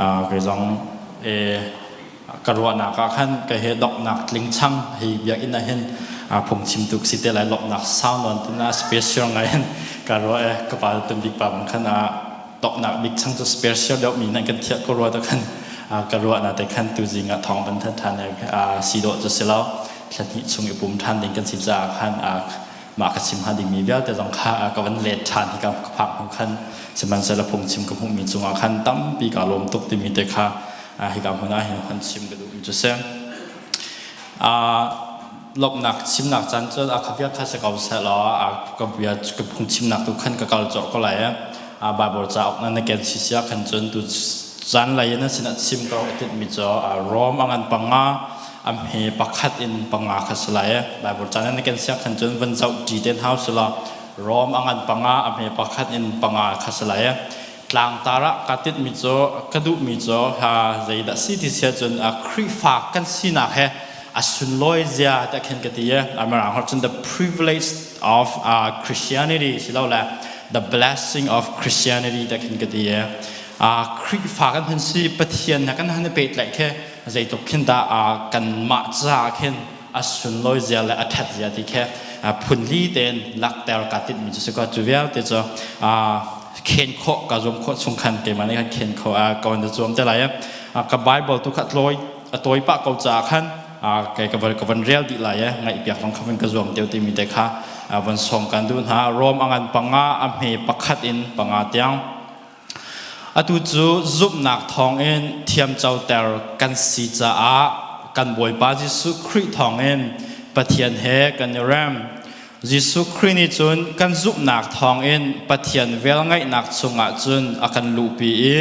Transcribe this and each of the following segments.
Kei zong ka ruahnak ah khan ka he donghnak tling chang hi biakinn ah hin phungchim tuk si te lai lawmhnak sau nawn tina special ngai in ka ruah e ka pa tumbik pa bang khan donghnak bik chang cu special deuh mi nan kan thiah ko rua ta khan ka ruah na te khan tu zing ah thong ban than than si dawh cu si lo thla hnih chung i pum than ding kan si caah khan mah ka chim hnga dingmi vialte zong kha ka van let ṭhan hi ka phak hnu khan sihmanhsehlaw phungchim ka hmuhmi cungah khan tampi kaa lawm tuk timi te kha hika hmun ah hin hon chim ka duhmi cu si. Lawmhnak chimnak caan cu a kha bia kha si ko sehlaw ka bia ka phungchimnak tu khan ka kal cawh ko lai. Bible cauk na na ken si sia khan cun tu caan lei na sinah chim ka rak tinhmi cu Rom a ngan panga a hme pakhat in panga kha si lai. Bible caan na ken siak khan cun van zoh ṭi ten hau si law Rom a ngan panga a hme pakhat in panga kha si lai. Tlangtar ah ka tinhmi cu ka duhmi cu ha zeidah si ti sia cun Khrihfa kan sinak he a sunlawi zia te khin ka ti Mirang holh cun the privilege of Christianity silole the blessing of Christianity te khin ka ti Khrihfa kan hun si Pathian he kan han i pehtlaih khi zeitluk khin dah kanmah ca khin a sunlawi zia le a ṭhat zia ti khi phunli tein lakter ka tinhmi cu si ko cu vialte cu khen khawh ka zuam khawh chung khan keimah nih khan khen khawh ka van zuam te lai ka Bible tu kha tlawi a tawi pah ko caah khan kei ka van ka van rel dih lai ngaih piak zong kha van ka zuam teo timi te kha van sawm kan duh hna Rom a ngan panga a hme pakhat in panga tiang Atu cu zumhnak thawngin thiamcoter kan si caah kan Bawipa Jesuh Khrih thawngin Pathian he kan i rem. Jesuh Khrih nih cun kan zumhnak thawngin Pathian velngeihnak chungah cun a kan luhpi i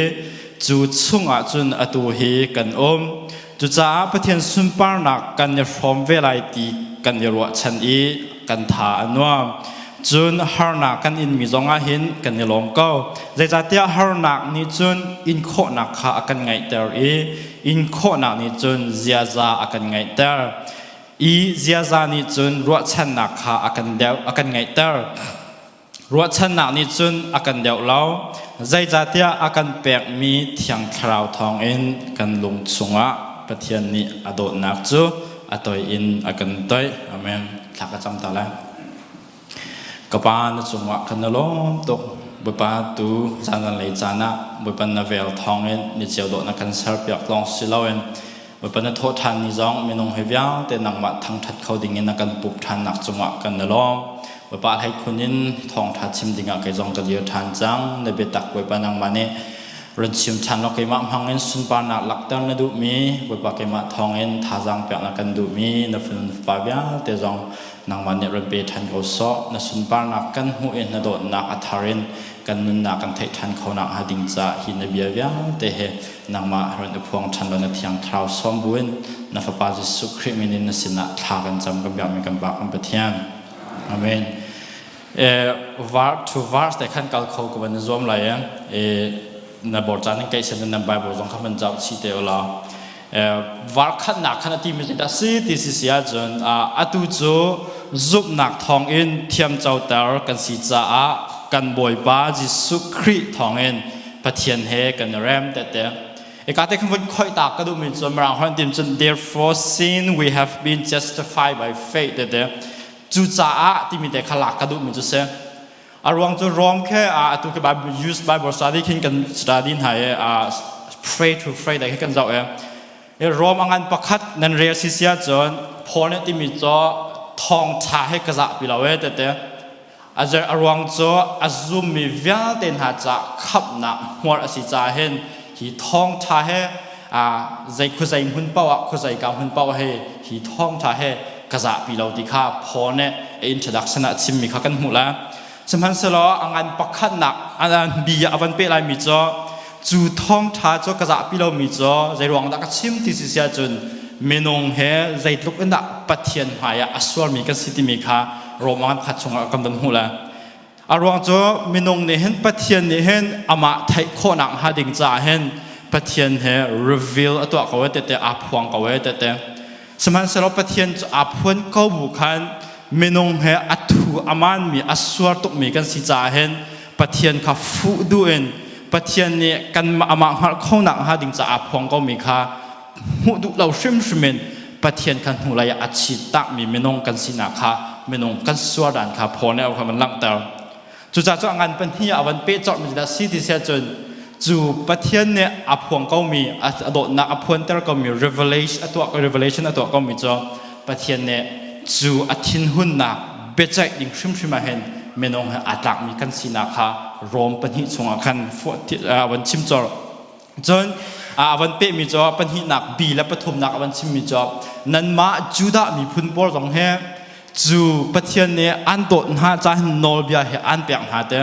cu chungah cun atu hi kan um. Cucaah Pathian sunparnak kan i hrawm ve lai ti kan i ruahchan i kan tha a nuam. Cun harnak kan inmi zongah hin kan i lawm ko. Zeicahtiah harnak nih cun inkhawhnak kha a kan ngaihter i inkhawhnak nih cun ziaza a kan ngaihter. I ziaza nih cun ruahchannak kha a kan deuh a kan ngaihter. Ruahchannak nih cun a kan deuh lo, zeicahtiah a kan pekmi Thiang Thlarau thawngin kan lung chungah Pathian nih a dawtnak cu a toi in a kan toih. Amen. Thla ka cam ta lai. Ka Pa, na cungah kan i lawm tuk. Bawipa, tu caan lei caan ah Bawipa na vel thawngin ni cio dawh na kan serpiak lawng si loin Bawipa na thawh ṭhan ni zong minung hi vialte nangmah thangṭhat kho dingin na kan pup ṭhannak cungah kan i lawm. Bawipa hleikhun in thawngṭha chim dingah kei zong ka dir ṭhan cang. Na biatak Bawipa nangmah nih run chim ṭhan law keimah hmangin sunparnak lakter na duhmi Bawipa keimah thawngin thazaang pek na kan duhmi na fanu na fapa vialte zong nangmah nih run pe ṭhan ko sawh. Na sunparnak kan hmuh i na dawtnak a thar in kan nunnak kan theih ṭhan kho nakhnga ding caah hi na bia vialte he nangmah ron i phuang ṭhan law na thiang thlarau sawm buin na fapa Jesuh Khrih min in na sinah thla kan cam kan biakmi kan Pa kan Pathian. Amen. Verse to verse te khan kal kho ko van zuam lai e na bor caan in kai sen nan Bible zong kha van zau chi te ula var khatnak khan a ti mi dah si ti si si ahcun atu cu zumhnak thawng in thiamcoter kan si caah kan Bawipa Jesuh Khrih thawng in Pathian he kan i rem tete. Eka te khan vun khoi ta ka duh mi cu Mirang holh tim cun therefore sin we have been justified by faith tete. Cucaah timi te kha lak ka duh mi cu si. A ruang cu Rom khe atu ke Bible use Bible study khin kan study hna i pray to pray da khi kan zoh i Rom a ngan pakhat nan rel si sia cun Paul nih timi cu thawngtha he ka zahpi lo e tete. A ruang cu a zummi vialte hna caah khamhnak hmuar a si caah hin hi thawngṭha he zei khuazei hmun paoh ah khuazei ka hmun paoh he hi thawngṭha he ka zahpi lo ti kha Paul nih a introduction ah a chimmi kha kan hmuh lai. Sihmanhsehlaw a ngan pakhatnak bi ah a van peh laimi cu cu thawngṭha cu ka zahpi lomi cu zeiruang dah ka chim ti si si ahcun minung he zeitluk in dah Pathian hmai ah a sualmi kan si timi kha Roman khat chungah kan van hmuh lai. A ruang cu minung nih hin Pathian nih hin amah theih khawhnak hnga ding caah hin Pathian he reveal a tuah ko e tete aa phuang ko e tete. Sihmanhsehlaw Pathian cu aa phuan ko bu khan minung he a thu a manmi a suar tukmi kan si caah hin Pathian kha fuh duh in Pathian nih kan amah hngalh khonak hnga ding caah phuang komi kha hmuh duh lo hrimhrim in Pathian kha hnulei ah a chit takmi minung kan sinak kha, minung kan sual dan kha Paul nih a van langhter. Cucaah cu a ngan pahnih ah a van peh colhmi cu dah si ti si ahcun, cu Pathian nih a phuang komi, a dawtnak a phuanter komi, revelation a tuah, revelation a tuah komi cu Pathian nih cu a thinhunnak biaceih ding hrimhrim ah hin minung he aa tlakmi kan sinak kha Rom pahnih chungah khan a van chim colh. Cun a van pehmi cu pahnihnak B le pathumnak a van chimmi cu nanmah Judah miphun pawl zong hi cu Pathian nih an dawt hna ca hin nawlbia he an pek hna te.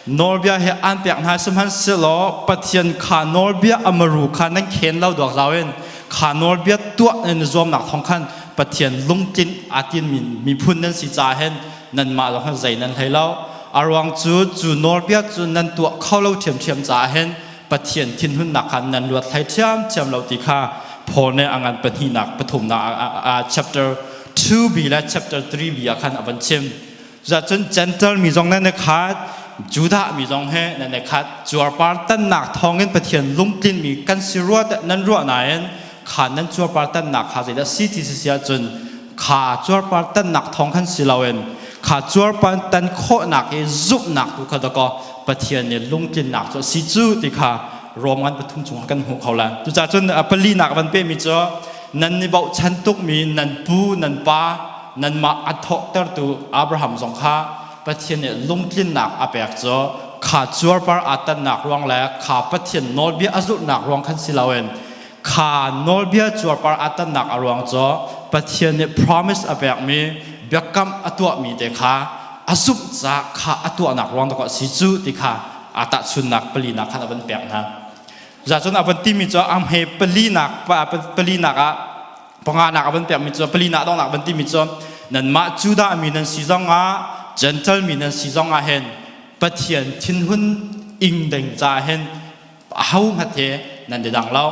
Nawlbia he an pek hna, sihmanhsehlaw Pathian kha nawlbia amaru kha nan khen lo duak zau in kha nawlbia tuah nan i zuamnak thawng khan Pathian lungtlin aa tinmi miphun nan si caah hin nanmah zong khan zei nan hlei lo. A ruang cu cu nawlbia cu nan tuah kho lo ṭhiamṭhiam caah hin Pathian thinhunnak khan nan luat hlei ṭhiamṭhiam lo ti kha Paul nih a ngan pahnihnak pathumnak chapter 2b le chapter 3b ah khan a van chim. Cucun Gentile mi zong nan i khat, Judah mi zong he nan i khat. Cuarpar tannak thawngin Pathian lungtlinmi kan si rua nan ruah nain kha nan cuarpar tannak kha zeidah si ti si ahcun kha cuarpar tannak thawng khan si loin kha cuarpar tan khawhnak i zumhnak tu kha dakaw Pathian nih lungtlinnak cu a si cu ti kha Rom ngan pathum chungah kan hmuh kho lai. Cucaah cun palinak van pehmi cu nan i bochan tukmi nan pu nan pa, nanmah a thawhtertu Abraham zong kha Pathian nih lungtlinnak a pek cu kha cuarpar aa tannak ruang le kha Pathian nawlbia a zulhnak ruang khan si loin kha nawlbia cuarpar aa tannak a ruang cu Pathian nih promise a pekmi, biakam a tuahmi te kha a zumh caah kha a tuahnak ruang dawk a si cu ti kha aa tahchunnak palinak khan a van pek hna. Zacun a van timi cu am he palinak palinak ah panganak a van pekmi cu, palinak donghnak van timi cu, nanmah Judah mi nan si zongah, Gentile mi nan si zongah hin Pathian thinhun ing ding ca hin aho hmat he nan i dang lo.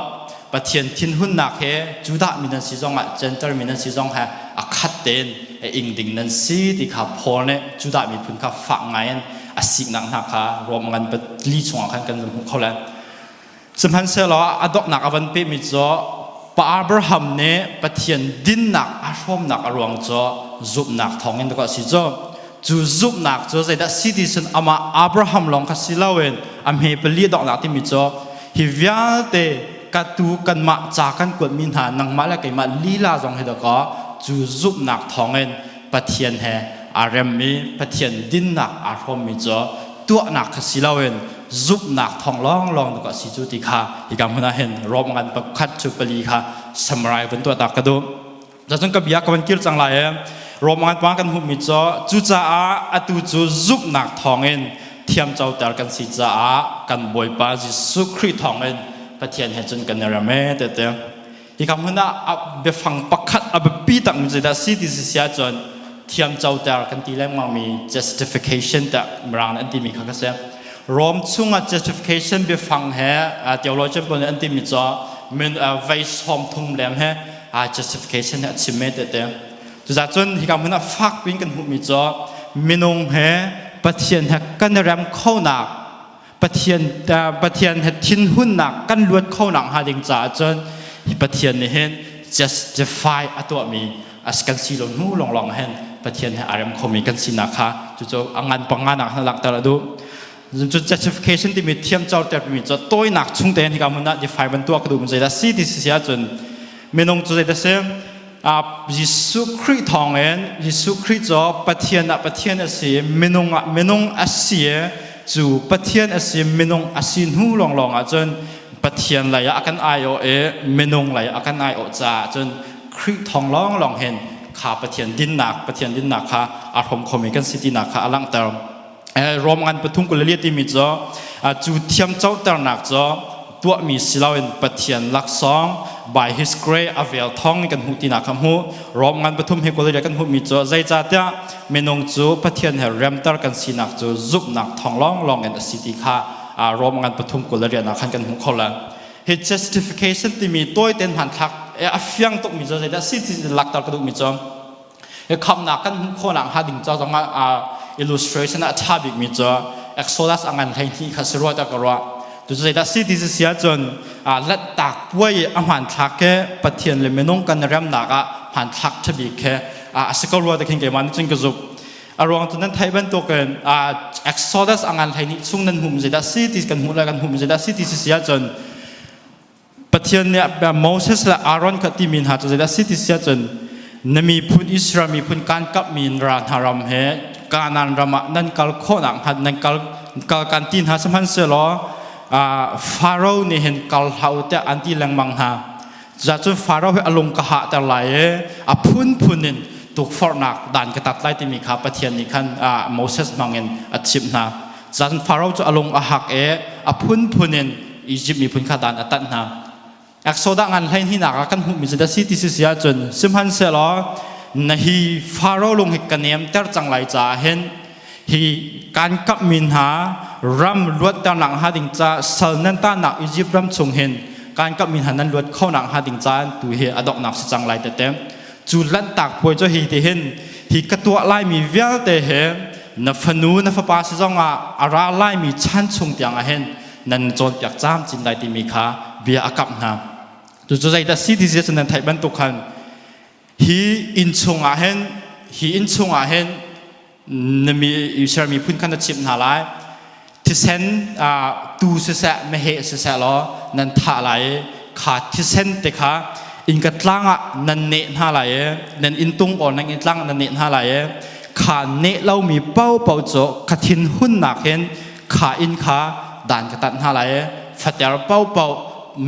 Pathian thinhunnak he Judah mi nan si zongah, Gentile mi nan si zong he a khat tein a ing ding nan si ti kha Paul nih Judah miphun kha fak ngai in a siknak hna kha Rom ngan pali chungah khan kan hmuh kho lai. Sihmanhsehlaw a donghnak a van pehmi cu Pa Abraham nih Pathian dinnak a hrawmnak a ruang cu zumhnak thawngin dah a si cu. Cu zumhnak cu zeidah si ti cun amah Abraham lawng kha si loin a hme pali donghnak timi cu hi vialte ka tu kanmah ca kan kuatmi hna, nangmah le keimah lila zong hi dakaw cu zumhnak thawngin Pathian he aa remmi, Pathian dinnak aa hrawmmi cu tuahnak kha si loin zumhnak thawng lawnglawng tuk a si cu ti kha hika hmun ah hin Rom ngan pakhat cu pali kha summarize van tuah ta ka duh. Cun ka bia ka van kir cang lai i Rom ngan pa kan hmuhmi cu, cucaah atu cu zumhnak thawngin thiamcoter kan si caah kan Bawipa Jesuh Khrih thawngin Pathian he cun kan i rem e tete. Hika hmun ah biafang pakhat a biapi takmi zeidah si ti si ahcun thiamcoter kan ti lengmangmi justification tiah Mirang nih an timi kha ka si. Rom chungah justification biafang he theologian pawl nih an timi cu min vei 30 leng he justification he a chim me tete. Cucaah cun hika hmun ah fak piin kan hmuhmi cu minung he Pathian he kan i rem khonak, Pathian Pathian he thinhunnak kan luat kho nak hnga ding caah cun hi Pathian nih hin justify a tuahmi as kan si lo hnu lawnglawng hin Pathian he aa rem khomi kan sinak kha cucu a ngan panganak hna langhter a duh. Cu justification timi, thiamcoter timi cu tawinak chung tein hika hmun ah define van tuah ka duh. Zeidah si ti si ahcun minung cu zeidah si? Jesuh Khrih thawngin, Jesuh Khrih cu Pathian ah Pathian a si, minung ah minung a si. Cu Pathian a si, minung a si hnu lawnglawng ahcun Pathian lei ah a kan aiawh i minung lei ah a kan aiawh caah cun Khrih thawng lawnglawng hin kha Pathian dinnak kha a hrawm khomi kan si tinak kha a langhter. Rom ngan pathum kul le timi cu cu thiam coternak cu tuahmi si loin Pathian laksawng, by his grace, a vel thawng kan hmuh tinak kha hmuh. Rom ngan pathum he kul kan hmuhmi cu zeicahtiah minung cu Pathian he remter kan sinak cu zumhnak thawng lawnglawng in a si ti kha Rom ngan pathum kul le rian ah khan kan hmuh kho lai. Hi justification timi tawiten hmanthlak a fiang tukmi cu zeidah si ti lakter ka duhmi cu khamnak kan hmuh khawhnak hnga ding ca zong ah illustration a ṭha bikmi cu Exodus a ngan 12 kha si rua ta ka ruah. Cu zeidah si ti si ahcun Lanhtak puai a hmanthlak he Pathian le minung kan remnak ah hmanthlak ṭhabik he a si ko rua ti khin keimah nih cun ka zumh. A ruang cu nan theih bantukin Exodus a ngan hlei nih chung nan hmuh zeidah si ti kan hmuh lai kan hmuh zeidah si ti si ahcun Pathian nih Moses le Aaron kha timi hna cu zeidah si ti si ahcun na miphun Israel miphun kaan kapmi ra hna ram he Kanaan ram ah nan kal khawhnak hnga nan kal kal kan ti hna sihmanhsehlaw Pharaoh nih hin kal hlah u tiah an ti lengmang hna. Cucun Pharaoh hi a lung ka hahter lai i a phunphun in tukforhnak dan ka tat lai timi kha Pathian nih khan Moses hmangin a chimh hna. Cun Pharaoh cu a lung a hak i a phunphun in Izipt miphun kha dan a tanh hna. Exodus ngan 12 ah kan hmuhmi cu dah si ti si si ahcun sihmanhsehlaw na hi Pharaoh lung hi ka nemter cang lai caah hin hi kan kamhmi hna ram luatternak hnga ding ca sal nan tahnak Izipt ram chung hin kan kamhmi hna nan luat khonak hnga ding caan tu hi a donghnak si cang lai tete. Cu lanhtak puai cu hi ti hin hi ka tuah laimi vialte he na fanu na fapa si zongah a ra laimi chan chung tiang ah hin nan cawnpiak camcin lai timi kha bia a kamh hna. Cucu zeidah si ti cu nan theih bantuk khan hi inn chungah hin hi inn chungah hin na mi Israel miphun kha na chimh hna lai. Thisen tuu siseh meheh siseh law nan thah lai i kha thisen te kha innka tlang ah nan neh hna lai i nan inntung or nan inn tlang ah nan neh hna lai i kha neh lomi paohpaoh cu ka thinhunnak hin kha inn kha dan ka tat hna lai i fater paohpaoh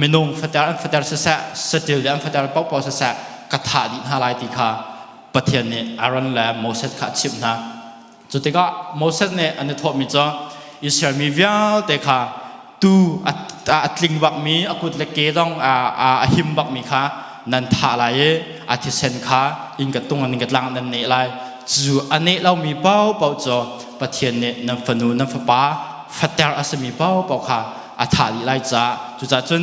minung fater an fater siseh saṭil le an fater paohpaoh siseh ka thah dih hna lai ti kha Pathian nih Aaron le Moses kha a chimh hna. Cu tikah Moses nih an i thawhmi cu Israel mi vialte kha tuu a tling bakmi a kut le ke zong a him bakmi kha nan thah lai i a thisen kha inn ka tung in ka tlang nan neh lai. Cu a neh lomi paohpaoh cu Pathian nih nan fanu nan fapa fater a simi paohpaoh kha a thah dih lai caah cucaah cun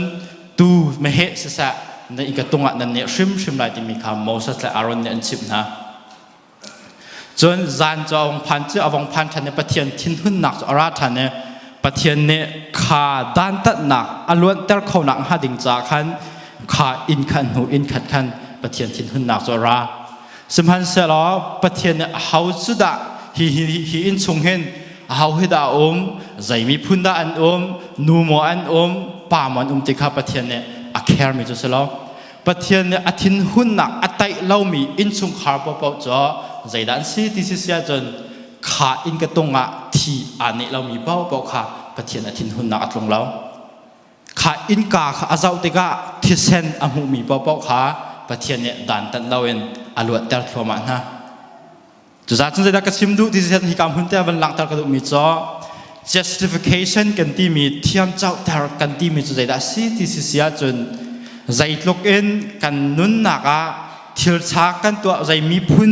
tuu meheh siseh na inn ka tung ah nan neh hrimhrim lai timi kha Moses le Aaron nih an chimh hna. Cun zan cu a vung phan cu a vung phan ṭhan i Pathian thinhunnak cu a ra ṭhan i Pathian nih kha dantatnak a luanter khonak hnga ding caah khan kha inn khan hnu inn khat khan Pathian thinhunnak cu a ra. Sihmanhsehlaw Pathian nih aho cu dah hi hi hi inn chung hin aho hi dah a um, zei miphun dah an um, nu maw an um, pa maw an um ti kha Pathian nih a khermi cu si lo. Pathian nih a thinhunnak a taih lomi innchungkhar paohpaoh cu zeidah an si ti si si ahcun kha inn ka tung ah thi aa neh lomi paohpaoh kha Pathian a thinhunnak a tlung lo. Kha innka kha a zoh tikah thisen a hmuhmi paohpaoh kha Pathian nih dantat loin a luatter thluahmah hna. Cucaah cun zeidah ka chim duh ti si hika hmun te van langhter ka duhmi cu justification kan timi thiamcoter kan timi cu zeidah a si ti si si ahcun zeitluk in kan nunnak ah thilṭha kan tuah zei miphun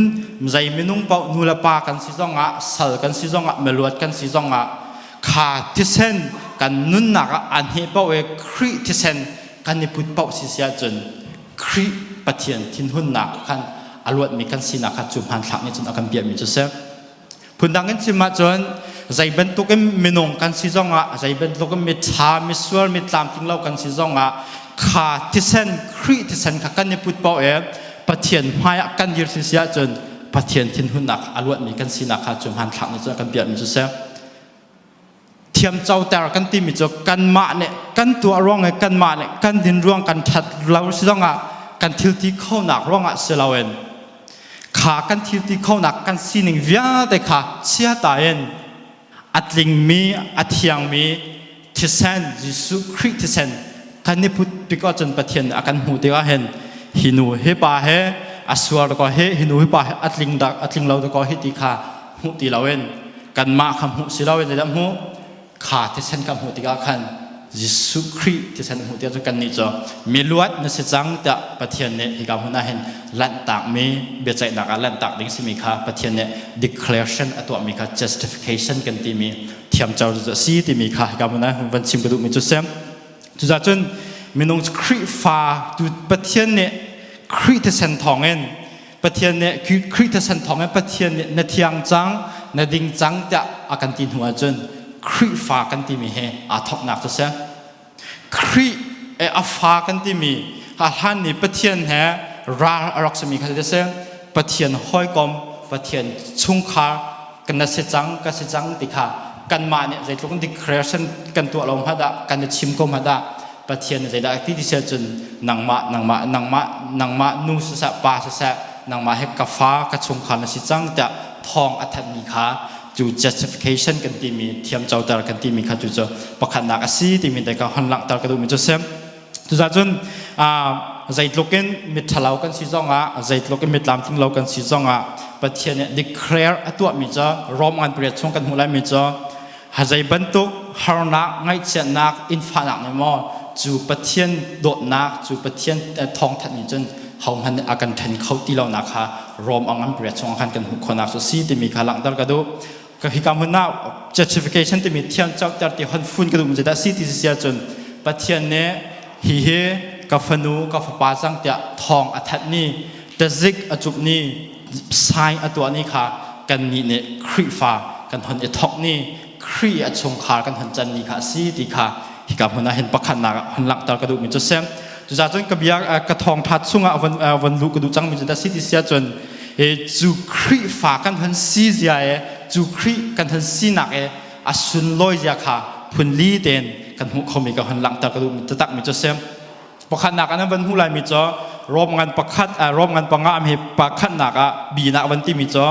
zei minung paoh nu le pa kan si zongah sal kan si zongah miluat kan si zongah kha thisen kan nunnak ah an heh paoh i Khrih thisen kan i put paoh si si ahcun Khrih Pathian thinhunnak khan a luatmi kan sinak kha cu hmanthlak nih cun a kan piahmi cu si. Phundang in chim ahcun zei bantuk in minung kan si zongah zei bantuk in miṭha misual mi tlamtling lo kan si zongah kha thisen Khrih thisen kha kan i put paoh i Pathian hmaiah kan dir si si ahcun Pathian thinhunnak a luatmi kan sinak kha cu hmanthlak nih cun a kan piahmi cu si. Thiamcoter kan timi cu kanmah nih kan tuah ruang i kanmah nih kan din ruang kan ṭhat lo si zongah kan thil ti khonak ruangah si loin kha kan thil ti khonak kan sining vialte kha chia ta in a tlingmi a thiangmi thisen Jesuh Khrih thisen kan i put tik ahcun Pathian nih a kan hmuh tikah hin hi nu hi pa he a sual ko hi hi nu hi pa he a tling dak a tling lo ko hi ti kha hmuh ti loin kanmah kha hmuh si loin zeidah hmuh kha thisen kha hmuh tikah khan Jesuh Khrih thisen hmuh tikah cun kannih cu miluat na si cang tiah Pathian nih hika hmun ah hin lanhtakmi biaceihnak ah lanhtak ding simi kha Pathian nih declaration a tuahmi kha justification kan timi thiamco cu a si timi kha hika hmun ah van chim ka duhmi cu si. Cucaah cun minung Khrihfa tu Pathian nih Khrih thisen thawngin Pathian nih Khrih thisen thawngin Pathian nih na thiang cang na ding cang tiah a kan ti hnu ahcun Khrihfa kan timi hi aa thawknak cu si. Khrih a fa kan timi a hlan ni Pathian he ral a rak simi kha si. Pathian hawikom, Pathian chungkhar kan na si cang, ka si cang ti kha kanmah nih zeitluk in declaration kan tuah lo hmanh ah, kan i chim ko hmanh ah, Pathian nih zeidah ti ti si ahcun nangmah nangmah nangmah nangmah nu siseh, pa siseh, nangmah he ka fa, ka chungkhar na si cang tiah thawng a thanhmi kha cu justification kan timi, thiamcoter kan timi kha cu cu pakhatnak a si timi te kha hon langhter ka duhmi cu si. Cucaah cun zeitluk in mitthalo kan si zongah, zeitluk in mitlamtling lo kan si zongah, Pathian nih declare a tuahmi cu Rom ngan pariat chung kan hmuh laimi cu zei bantuk harnak, ngaihchiatnak, infahnak nih maw cu Pathian dawtnak, cu Pathian thawngthanhmi cun hohmanh nih a kan ṭhen kho ti lonak kha Rom a ngan pariat chungah khan kan hmuh khawhnak cu si timi kha langhter ka duh. Ka hika hmun ah justification timi thiam coter ti hon fun ka duh zeidah si ti si ahcun Pathian nih hihi ka fanu, ka fapa cang tiah thawng a thanh ni, tazik a cup ni, sign a tuah ni kha kannih nih Khrihfa kan hon i thawk ni, Khrih a chungkhar kan hon can ni kha a si ti kha hika hmun ah hin pakhatnak ah hon langhter ka duhmi cu si. Cucaah cun ka bia ka thawngṭha chungah von luh ka duh cangmi cu dah si ti si ahcun cu Khrihfa kan hon si zia e, cu Khrih kan hon sinak e a sunlawi zia kha phunli tein kan hmuh khomi ka hon langhter ka duhmi taktakmi cu si. Pakhatnak ah nan van hmuh laimi cu Rom ngan pakhat, Rom ngan panga am hi pakhatnak ah binak van timi cu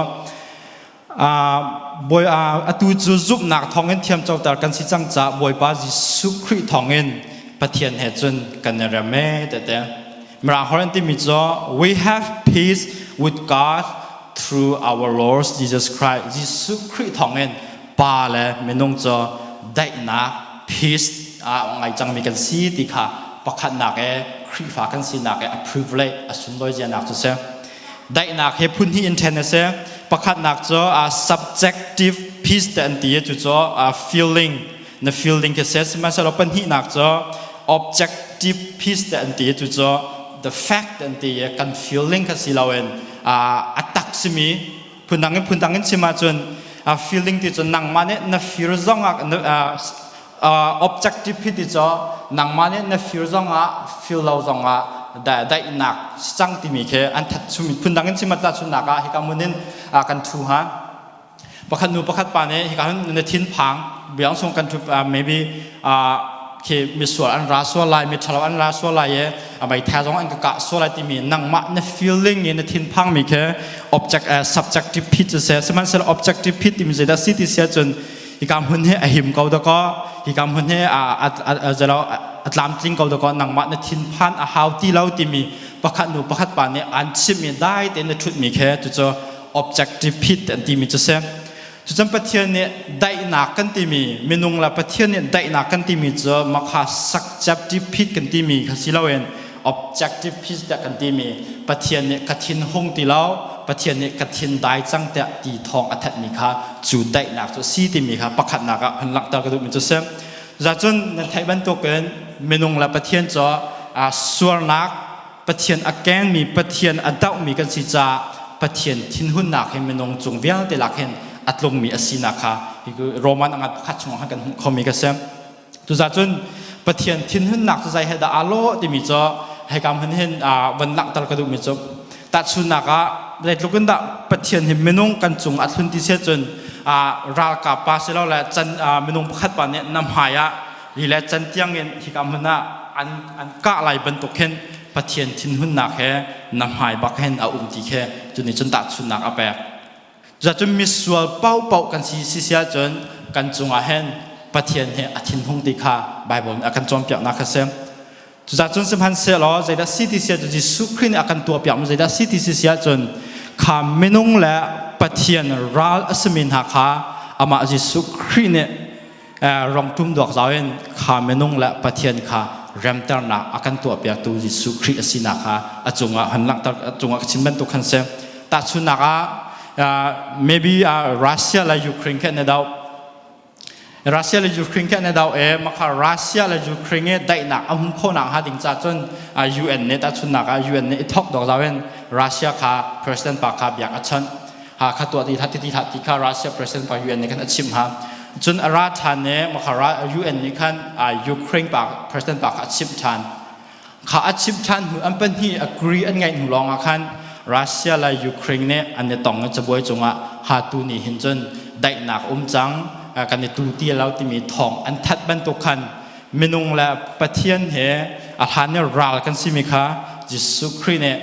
Bawi atu cu zumhnak thawngin thiamcoter kan si cang caah Bawipa Jesuh Khrih thawngin Pathian he cun kan i rem ee tete. Mirang holh an timi cu we have peace with God through our Lord Jesus Christ. Jesuh Khrih thawngin Pa le minung cu daihnak, peace a ngai cangmi kan si ti kha pakhatnak e Khrihfa kan sinak e a privilege, a sunlawi zianak cu si. Daihnak hi phun hnih in ṭhen a si. Pakhatnak cu subjective peace te an ti i cucu feeling, na feeling khi si. Sihmanhsehlaw pahnihnak cu objective peace te an ti i cucu the fact an ti i kan feeling kha si loin a tak simi, phundang in chim ahcun feeling ti cu nangmah nih na feel zongah, objective hi ti cu nangmah nih na feel zongah, feel lo zongah daihnak cang timi khi an that chumi. Phundang in chim ahcun ah hika mun in kan thu ha, pakhat nu pakhat pa nih hika hun na thin phang biang sung kan thu, maybe khi misual an ra sual lai, mi ṭhalo an ra sual lai i a meithal zong an ka kah sual lai timi nangmah na feeling i na thinphang mi khi object subjective peace cu si. Sihmanhsehlaw objective peace timi zeidah si ti si ahcun hika hmun hi a him ko dakaw, hika hmun hi a zelo a tlamtling ko dakaw, nangmah na thinphan a hau ti lo timi pakhat nu pakhat pa nih an chimmi, dai tein na ṭhutmi khi cucu objective peace an timi cu si. Cucun Pathian nih daihnak kan timi, minung le Pathian nih daihnak kan timi cu makha subjective peace kan timi kha si loin objective peace tiah kan timi, Pathian nih ka thin hung ti lo, Pathian nih ka thin dai cang tiah ti thawng a thanhmi kha cu daihnak cu si timi kha pakhatnak ah hun langhter ka duhmi cu si. Zacun nan theih bantukin minung le Pathian cu sualnak Pathian a kengmi, Pathian a dohmi kan si caah Pathian thinhunnak hi minung cung vialte lak hin a tlungmi a sinak kha Roman a ngan pakhat chungah khan kan hmuh khomi ka si. Tuzah cun Pathian thinhunnak cu zei he dah aa lawh timi cu hika hmun hin van langhter ka duhmi cu tahchunnak ah zeitluk in dah Pathian hi minung kan cung a thlun ti si cun ralkap pa silole can minung pakhat pa nih na hmai ah li le can tiang in hika hmun ah an kah lai bantuk khin Pathian thinhunnak he na hmai bak hin a um ti khi cu nih cun tahchunnak a pek. Cucun misual paohpaoh kan si si ahcun kan cungah hin Pathian he a thinhung ti kha Bible nih a kan cawnpiaknak kha si. Cucun sihmanhsehlaw zeidah si ti si ahcun Jesuh Khrih nih a kan tuahpiak mi zeidah si ti si si ahcun kha minung le Pathian ral a simi hna kha amah Jesuh Khrih nih rong tum duak zau in kha minung le Pathian kha remternak a kan tuahpiaktu Jesuh Khrih a sinak kha a cungah han langhter, a cungah ka chim bantuk khan si. Tahchunhnak ah maybe Russia le Ukraine khe an i doh. Russia le Ukraine khe an i doh i makha Russia le Ukraine i daihnak a hum khawhnak hnga ding ca cun UN nih, tahchunhnak ah UN nih i thawk dawk zau in Russia kha president pa kha biak a chawnh ha kha tuah ti hlah ti ti hlah ti kha Russia president pa UN nih khan a chimh ha. Cun a ra ṭhan i makha UN nih khan Ukraine pa president pa kha a chimh ṭhan. Kha a chimh ṭhan hnu an pahnih agree an ngaih hnu lawngah khan Russia le Ukraine nih an i tong i cabuai cungah ha tu nih hin cun daihnak um cang, kan i tu ti lo timi thawng an that bantuk khan minung le Pathian he a hlan i ral kan simi kha Jesuh Khrih nih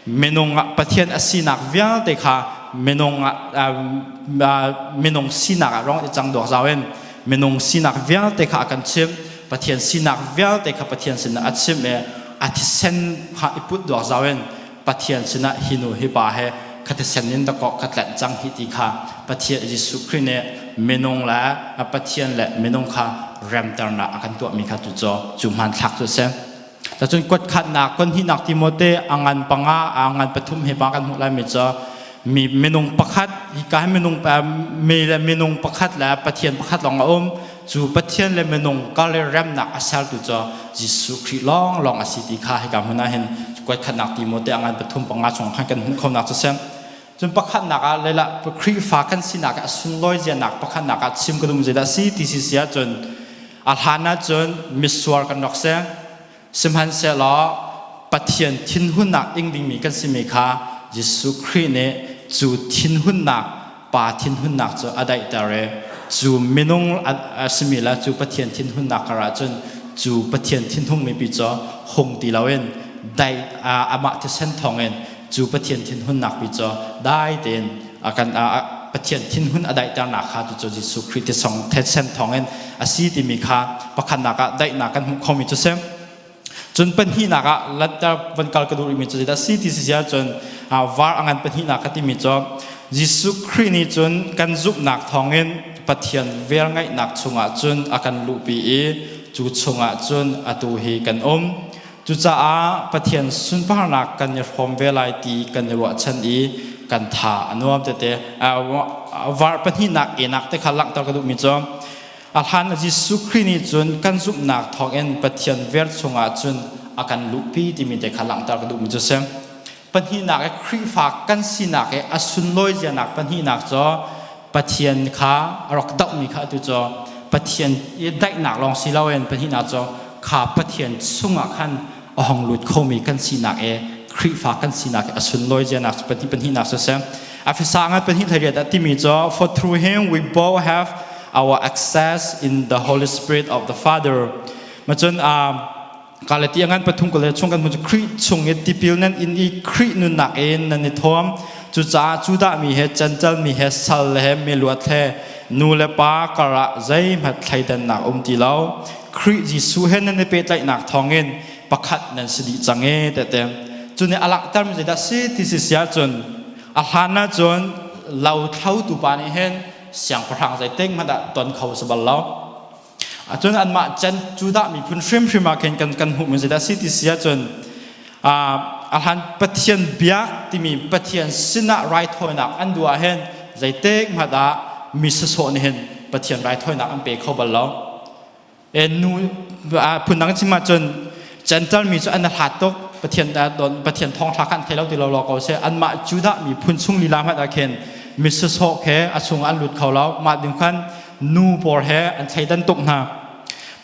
minung ah Pathian a sinak vialte kha minung ah minung sinak ah rong i cang duak zau in minung sinak vialte kha a kan chimh. Pathian sinak vialte kha Pathian sinah a chimh i a thisen kha i put duak zau in Pathian sinah hi nu hi pa he ka thisen in dakaw ka tlanh cang hi ti kha Pathian Jesuh Khrih nih minung le Pathian le minung kha remternak a kan tuahmi kha cu cu hmanthlak cu a si. Cun kuatkhatnak konhihnak Timote a ngan panga a ngan pathum he pa kan hmuh lai mi cu mi minung pakhat hika hi minung mi le minung pakhat le Pathian pakhat lawng a um. Cu Pathian le minung kar le remnak a sertu cu Jesuh Khrih lawng lawng a si ti kha hika hmun ah hin kuatkhatnak Timote a ngan pathum panga chung khan kan hmuh khonak cu si. Cun pakhatnak ah lela Khrihfa kan sinak a sunlawi zianak pakhatnak ah chim ka duh zeidah si ti si si ahcun a hlan ahcun misual kan rak si. Sihmanhsehlaw Pathian thinhunnak ing dingmi kan simi kha Jesuh Khrih nih cu thinhunnak pa thinhunnak cu a daihter i cu minung a simi le cu Pathian thinhunnak kar ahcun cu Pathian thinhungmi pi cu hung ti loin dai amah thisen thawngin cu Pathian thinhunnak pi cu dai tein a kan Pathian thinhun a daihternak kha cu Jesuh Khrih tisong thisen thawngin a si timi kha pakhatnak ah daihnak kan hmuh khomi cu si. Cun pahnihnak ah lanter van kal ka duh rihmi cu zeidah si ti si ahcun var a ngan pahnihnak ka timi cu Jesuh Khrih nih cun kan zumhnak thawngin Pathian velngeihnak chungah cun a kan luhpi i cu chungah cun atu hi kan um. Cucaah Pathian sunparnak kan i hrawm ve lai ti kan i ruahchan i kan tha a nuam tete. Var pahnihnak enak te kha langhter ka duhmi cu a hlan Jesuh Khrih nih cun kan zumhnak thawngin Pathian ver chungah cun a kan luhpi timi te kha langhter ka duhmi cu si. Pahnihnak i Khrihfa kan sinak i a sunlawi zianak pahnihnak cu Pathian kha a rak dohmi kha atu cu Pathian i daihnak lawng si loin pahnihnak cu kha Pathian chungah khan a hong lut khomi kan sinak i Khrihfa kan sinak i a sunlawi zianak cu pahnih pahnihnak cu si. Efesa ngan pahnih hlariat ah timi cu, "For through him we both have our access in the Holy Spirit of the Father." Macun Galati ngan pathum ko le chung kan hmu cu Khrih chung i tipil nan in i Khrih nunnak in nan i thuam. Cucaah Judah mi he Gentile mi he sal he miluat he nu le pa karah zeihmanh thleidannak um ti lo. Khrih Jesuh he nan i pehtlaihnak thawngin pakhat nan si dih cang e tete. Cu nih a langhtermi zeidah si ti si si ahcun a hlan ahcun lothlotu pa nih hin siangpahrang zeitik hmanh ah ton kho si bal lo. Cun anmah can Judah miphun hrimhrim ah khin kan hmuhmi zeidah si ti si ahcun a hlan Pathian biak timi Pathian sinah raithawinak an duh ahhin zeitik hmanh ah mi sawsawh nih hin Pathian raithawinak an pe kho bal lo. E nu phundang chim ahcun Gentile mi cu an hlat tuk. Pathian Pathian thawngṭha kha an thei lo ti lo lo ko seh. Anmah Judah miphun chung lila hmanh ah khin mi sawsawh he a chung an lut kho lo. Mah ding khan nu pawl he an thleidan tuk hna.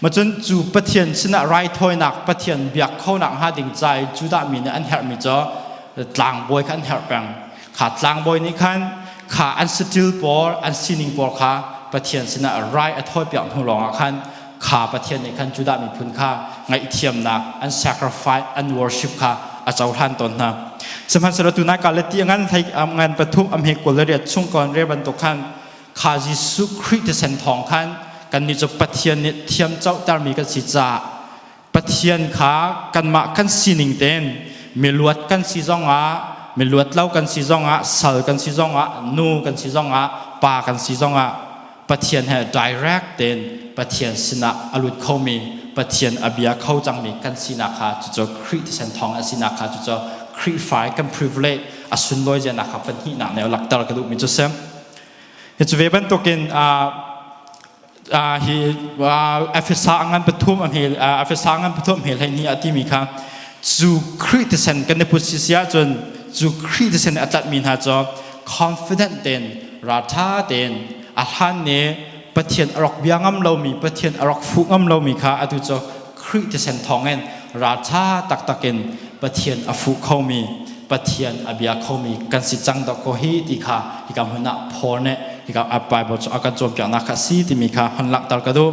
Macun cu Pathian sinah raithawinak Pathian biak khonak hnga ding ca i Judah mi nih an herhmi cu tlangbawi kha an herh peng. Kha tlangbawi nih khan kha an saṭil pawl an sining pawl kha Pathian sinah rai a thawipiak hnu lawngah khan kha Pathian nih khan Judah miphun kha ngaihthiamnak an sacrifice an worship kha a cohlan tawn hna. Sihmanhsehlaw tunai ka le ti ngan hlei ngan pathum am he kul le riat chung kon re bantuk khan kha Jesuh Khrih thisen thawng khan kannih cu Pathian nih thiam cohtermi kan si caah Pathian kha kanmah kan sining tein miluat kan si zongah, miluat lo kan si zongah, sal kan si zongah, nu kan si zongah, pa kan si zongah Pathian he direct tein Pathian sinah a lut khomi, Pathian a bia kho cangmi kan sinak kha cucu Khrih thisen thawng a sinak kha cucu Khrihfa kan privilege a sunlawi zianak kha pahnihnak nih lakter ka duhmi cu si. Hi cu ve bantukin hi Efesa ngan pathum a hmel Efesa ngan pathum hmel hei ni a timi kha cu Khrih thisen kan i put si si ahcun cu Khrih thisen a tlatmi hna cu confident tein ralṭha tein a hlan nih. Pathian a rak bia ngam lomi, Pathian a rak fuh ngam lomi kha atu cu Khrih thisen thawngin ralṭha taktak in Pathian a fuh khomi, Pathian a bia khomi kan si cang dawk ko hi ti kha hika hmun ah Paul nih hika Bible cu a kan cawnpiaknak kha a si timi kha hon langhter ka duh.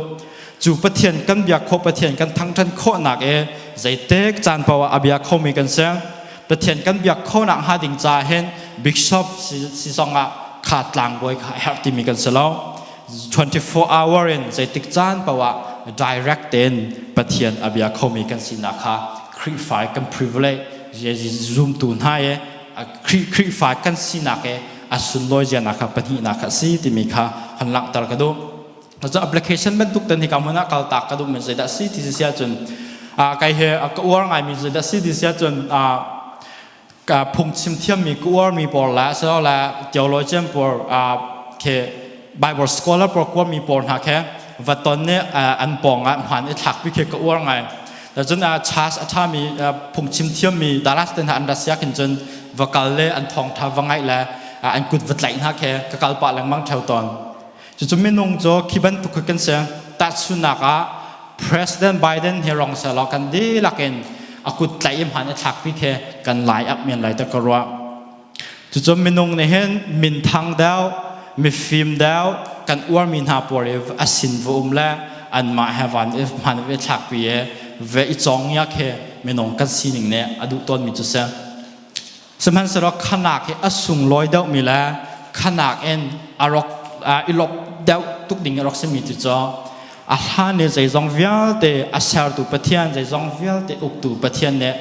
Cu Pathian kan biak khawh, Pathian kan thangṭhan khawhnak i zeitik caan paoh ah a bia khomi kan si. Pathian kan biak khawhnak hnga ding caah hin bishop si zongah kha tlangbawi kha a herh timi kan si lo. 24 hour in zeitik caan paoh ah direct tein Pathian a bia khomi kan sinak kha Khrihfa kan privilege zumtu hna i Khrihfa kan sinak i a sunlawi zianak kha pahnihnak kha a si timi kha hon langhter ka duh. Cu application bantuk ten hika hmun ah kaltak ka duh mi zeidah si ti si ahcun kai he ka uar ngaimi zeidah si ti si ahcun ka phungchim thiammi ka uarmi pawl le asilole theologian pawl khi Bible scholar pawl kuami pawl hna khi va ton nih an pawng ah hmaan i thlakpi khi ka uar ngai. Cun church a ṭhami phungchim thiammi Dallas te hna an rat siak hin cun va kal le an thawngṭha va ngaih le an kut va tlaih hna khi ka kal pah lengmang ṭheo tawn. Cucu minung cu khi bantuk khi kan si. Tahchunhnak ah President Biden hi rong selaw kan dihlak in a kut tlaih i hman i thlakpi khi kan lai up men lai ta ka ruah. Cucu minung nih hin minthang deuh, mifim deuh, kan uarmi hna pawl i a sin va um le anmah he van i hman i thlakpi i ve i cawng ngia khi minung kan sining nih a duh tawnmi cu si. Sihmanhsehlaw khanak hi a sunglawi deuhmi le khanak in a rak i lawp deuh tuk ding a rak simi cu cu a hlan i zeizong vialte a sertu Pathian, zeizong vialte uktu Pathian nih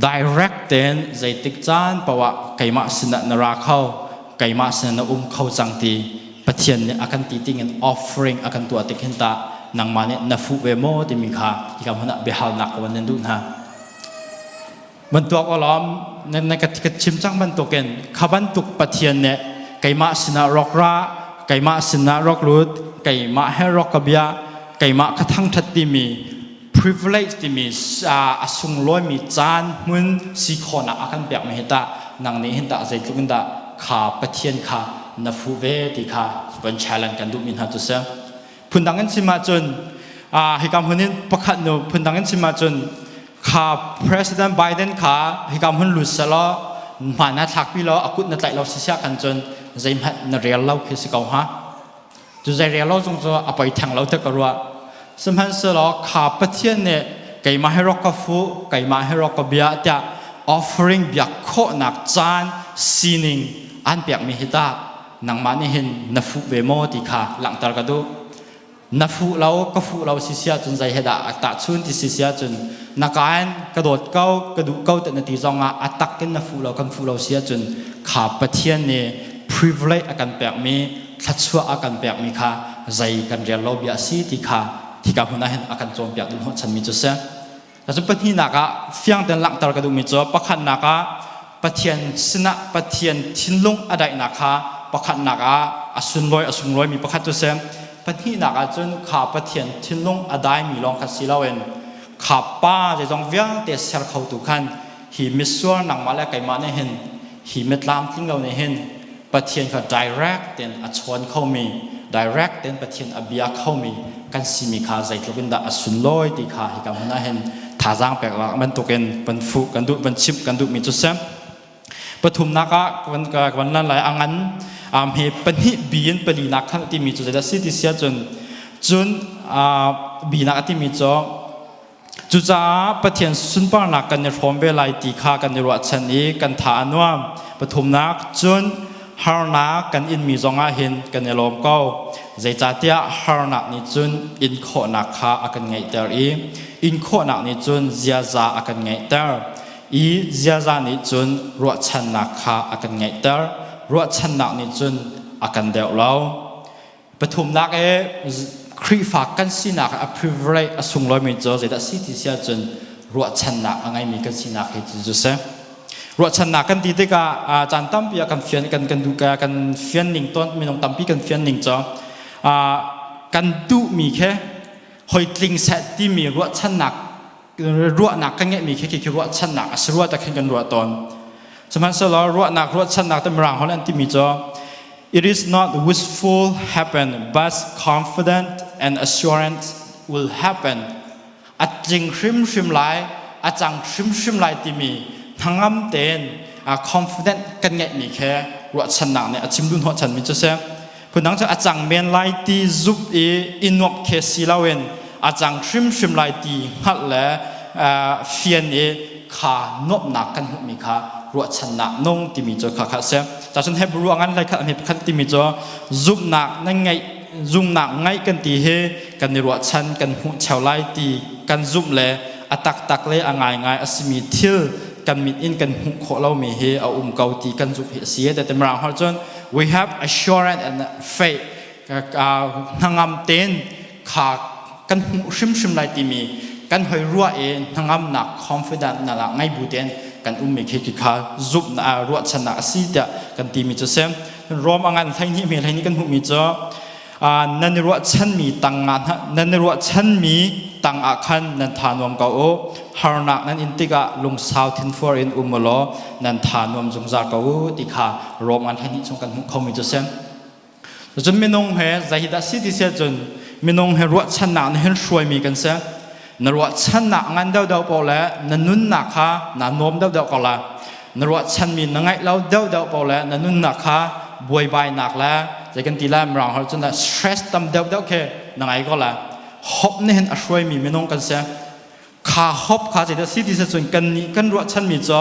direct tein zeitik caan paoh ah keimah sinah na ra kho, keimah sinah na um kho cang ti Pathian nih a kan ti tingin offering a kan tuah tik hin tah nangmah nih na fuh ve maw timi kha hika hmun ah biahalnak ka van nan duh hna. Bantuk awlawm na ka chim cang bantukin kha bantuk Pathian nih keimah sinah rawk ra, keimah sinah rawk lut, keimah he rawk ka bia, keimah ka thangṭhat timi privilege timi a sunglawimi caan hmun si khawhnak a kan pekmi hi tah nang nih hin tah zeitluk in dah kha Pathian kha na fuh ve ti kha van challenge kan duhmi hna cu si. Phundang in chim ahcun hika hmun in pakhat nu phundang in chim ahcun kha President Biden kha hika hmun lut selaw hmaan na thlakpi law a kut na tlaih lo sisia kan cun zeihmanh na rel lo khi si ko ha. Cu zei rel lo zong cu a poi theng lo te ka ruah. Sihmanhsehlaw kha Pathian nih keimah hi rak ka fuh, keimah hi rak ka bia tiah offering biak khawhnak caan sining an pekmi hi tah nangmah nih hin na fuh ve maw ti kha langhter ka duh. Na fuh lo, ka fuh lo si si ahcun zei he dah a tahchun ti si si ahcun na ka in ka dawt ko, ka duh ko ti na ti zong ah a tak in na fuh lo, kan fuh lo si ahcun kha Pathian nih privilege a kan pekmi, thluachuah a kan pekmi kha zei kan rel lo bia a si ti kha hika hmun ah hin a kan cawnpiak duh hnawhchanmi cu si. Cun pahnihnak ah fiang tein langhter ka duhmi cu pakhatnak ah Pathian sinah Pathian thinlung a daihnak kha pakhatnak ah a sunlawi a sunglawimi pakhat cu si. Pahnihnak ah cun kha Pathian thinlung a daimi lawng kha si loin kha pa zeizong vialte ser khotu khan hi misual nangmah le keimah nih hin hi mitlam tling lo nih hin Pathian kha direct tein a chawn khomi direct tein Pathian a bia khomi kan simi kha zeitluk in dah a sunlawi ti kha hika hmun ah hin thazaang pek bantukin van fuh kan duh van chimh kan duhmi cu si. Pathumnak ah kan lan lai a ngan he pahnih bi in palinak khan timi cu zeidah si ti sia cun cun binak a timi cu Cucaah Pathian sunparnak kan i hrawm ve lai ti kha kan i ruahchan i kan tha a nuam. Pathumnak, cun harnak kan inmi zongah hin kan i lawm ko. Zeicahtiah harnak nih cun in khawhnak kha a kan ngeihter i in khawhnak nih cun ziaza a kan ngeihter i ziaza nih cun ruahchannak kha a kan ngeihter. Ruahchannak nih cun a kan deuh lo. Pathumnak i Khrihfa kan sinak a privilege a sunglawimi cu zeidah si ti si ahcun ruahchannak a ngeimi kan sinak hi cu si. Ruahchannak kan ti tikah caan tampi ah kan fian kan kan duh kan fian ning tawn minung tampi kan fian ning cu kan duhmi khi hoi tling seh timi ruahchannak ruahnak kan ngeihmi khi khi ruahchannak a si rua tak khin kan ruah tawn. Sihmanhsehlaw ruahnak ruahchannak te mirang holh an timi cu. It is not wishful happen, but confident and assurance will happen. A tling hrimhrim lai, a cang hrimhrim lai timi hnangam tein confident kan ngeihmi khe ruahchannak nih a chim duh hnawhchanmi cu si. Phundang cu a cang men lai ti zumh i i nuamh khe si loin a cang hrimhrim lai ti hngalh le fian i kha nuamhnak kan hmuhmi kha ruahchannak nung timi cu kha kha a si. Cacun Hebrew a ngan hlei khat a hme pakhat timi cu zumhnak nan ngeih zumhnak ngeih kan ti hi kan i ruahchan kan hmuh cheu lai ti kan zumh le a taktak le a ngaingai a simi thil kan mit in kan hmuh khawh lomi hi a um ko ti kan zumh hi a si. Te mirang holh cun we have assurance and faith hnangam tein kha kan hmuh hrimhrim lai timi kan hoi ruah i hnangamnak confident na la ngai bu tein kan ummi khi khi kha zumh ruahchannak a si tiah kan timi cu si. Rom a ngan 12 hme 12 kan hmuhmi cu nan i ruahchanmi tang nan i ruahchanmi tang ah khan nan tha nuam ko u. Harnak nan in tikah lungsau thinfuar in um law nan tha nuam zungzal ko u ti kha Rom ngan 12 chung kan hmuh khomi cu si. Cun minung he zeidah si ti siah cun minung he ruahchannak nih hin hruaimi kan si. Na ruahchannak ngan deuhdeuh paoh le na nunnak kha naa nuam deuhdeuh ko lai. Na ruahchanmi na ngaih lo deuhdeuh paoh le na nunnak kha buaibainak le zei kan ti lai mirang holh cun stress tam deuhdeuh khi na ngai ko lai. Hope nih hin a hruaimi minung kan si. Kha hope kha zeidah si ti siah cun kan nih kan ruahchanmi cu